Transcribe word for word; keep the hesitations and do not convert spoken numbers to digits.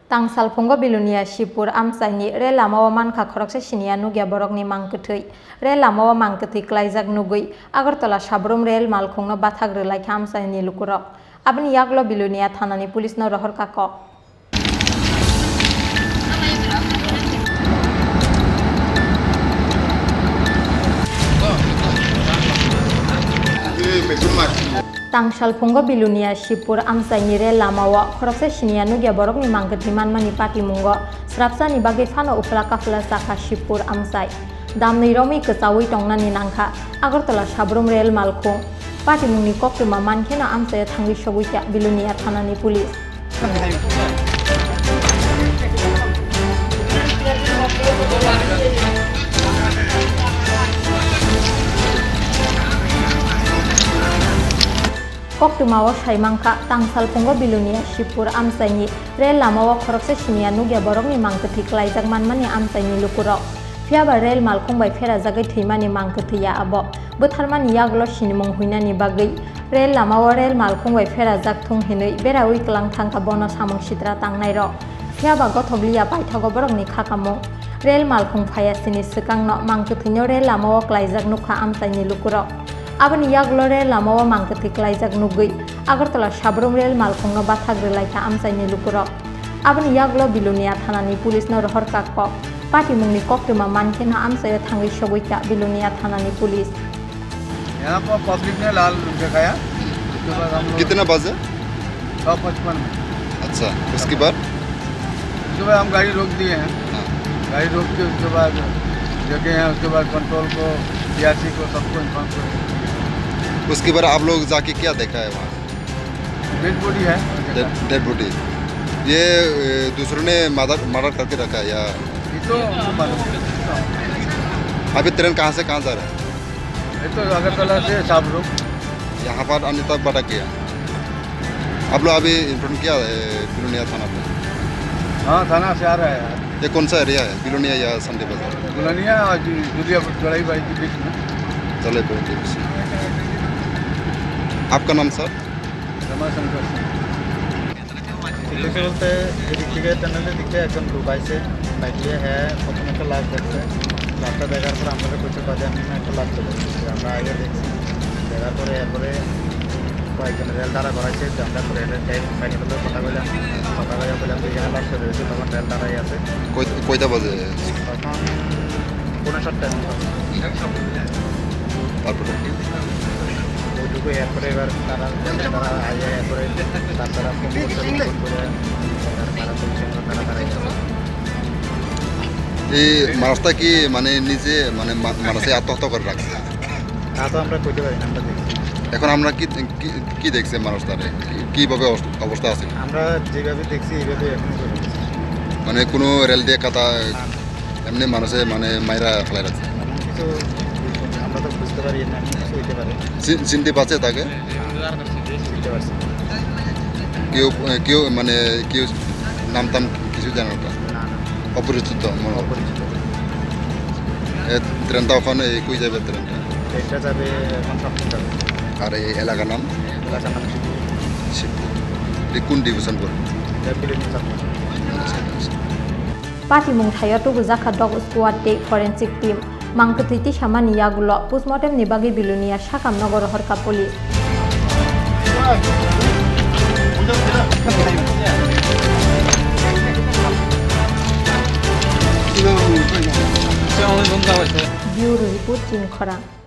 Tangsalphungo Bilonia Shibpur amchaini rel lamao mankha khoroksa siniya nukya borokni mangkwthwi. Rel lamao mangkwthwi klaijak nugwi Agartala Sabrum rel malkhungno bathak rwlaikha amchaini lukurok. Aboni yagulo Bilonia thanani police no rohorkha kok. Tangsalphungo Bilonia Shibpur amchaini rel lamao khoroksa siniya nukya borokni mangkwthwi manmani patimungo srapsani bagwi phano uphla kaphla chakha Shibpur amchai. Damni romwi kwchaui tongnani nangkha Agartala Sabrum rel malkhung. Patimungni koktwma mankheno amchaio thangwi sogwikha Bilonia thanani police. Koktwmao saimankha, Tangsalphungo Bilonia Shibpur amchaini rel lamao khoroksa siniya nukya borokni mangkwthwi klaijak manmani amchaini lukurok. Phiyaba rel malkhung bai pherajagwi thwimani mangkwthwi ya abo. Bwtharmani yagulo sinimung huinani bagwi rel lamao rel malkhung bai pherajak thung hinwi beraui kwlang thangkha bono samung sitra tangnairok. Phiyaba gothokliya paithago borokni khakamung. Rel malkhung phaiya sini swkangno mangkwthwino rel lamao klaijak nukha amchaini lukurok. Aboni yagulo rel lamao mangkwthwi klaijak nugwi Agartala Sabrum rel malkhungno bathak rwlaikha amchaini lukurok. Aboni yagulo Bilonia thanani police no rohorkha kok. Patimungni koktwma mankheno amchaio thangwi sogwikha Bilonia thanani police. यहाँ पर पब्लिक ने लाल दिखाया, उसके बाद हम लोग कितना बजे? छः पचपन में। अच्छा, उसके बाद? उसके बाद हम गाड़ी रोक दिए हैं। हाँ। गाड़ी रोक के उसके बाद देखे हैं, उसके बाद कंट्रोल को, पीआरसी को, सबको इन्फॉर्म कर दिए। उसके बाद आप लोग जाके क्या देखा है वहाँ? डेड बॉडी है। Dead, dead body. ये, ए, दूसरों ने मर्डर, मर्डर करके रखा है या? ये तो उनको मालूम है। अभी ट्रेन कहाँ से कहाँ जा रहा है? ये तो अगरतला से साबरू। यहाँ पर आने तक बड़ा किया। आप लोग अभी इन्फॉर्म किया है बिलोनिया थाना पे? हाँ, थाना से आ रहा है यार। ये कौन सा एरिया है, बिलोनिया या संडे बाजार? बिलोनिया और जु-, जुलिया चौराही बाड़ी के बीच में। चले बहुत। आपका नाम सर? रमाशंकर सिंह। ঠিক আছে বলতে এদিক থেকে, টানেলের দিক থেকে একজন লোক আইছে, বাইক নিয়ে। হ্যাঁ, প্রথমে একটা লাশ দেখছে। লাশটা দেখার পর আমরা কইছে, "বাদে আমি একটা লাশ চলে এসেছি।" আমরা আগে দেখছি, দেখার পরে এরপরে কয়েকজন রেল দাঁড়া করাইছে, তো আমরা রেলের টাইম মেকানিকের কথা কইলাম, কথা কইয়া বললাম যে, "এখানে লাশ চলে এসেছে", তখন রেল দাঁড়াই আছে। কই-, কয়টা বাজে? তখন পৌনে সাতটা মতো। তারপরে? ওইটুকু এরপরে এবার তারা, তারা আইয়া এরপরে তার তারা ফোন করছে, ফোন করে তারা, তারা বলছে, তারা, তারা এই মানুষটা কি মানে নিজে মানে মা-, মানুষে আত্মহত্যা করে রাখছে? তা তো আমরা কইতে পারি না, আমরা দেখছি। এখন আমরা কি, কি, কি দেখছে মানুষটারে? কি, কিভাবে অবস্থা, অবস্থা আছে? আমরা যেভাবে দেখছি এইভাবে এখনো চলে গেছে। মানে কোনো রেল দিয়ে কাটা না, না। এমনি মানুষে মানে মাইরা ফেলাই রাখছে। এমন কিছু আমরা তো বুঝতে পারি না, এমন কিছু হইতে পারে। চি-, চিনতে পারছে তাকে? চিনতে পারছি। কেউ, কেউ মানে কেউ নাম টাম কিছু জানো না? না, না। অপরিচিত মনে হয়। অপরিচিত। এ, ট্রেনটা ওখানে কই যাবে ট্রেনটা? ট্রেনটা যাবে এখন সাতটা যাবে। আর এই এলাকার নাম? এলাকার নাম শিবপুর। শিবপুর। এটা কোন ডিভিশন পড়ে? এটা বিলেনিয়া sub division. Patimung thaio tubujakha dog squad tei forensic team. Mangkwthwi tisamani yagulo postmortem ni bagwi Bilonia sakam nogo rohorkha police. Bureau report, Chini Khorang.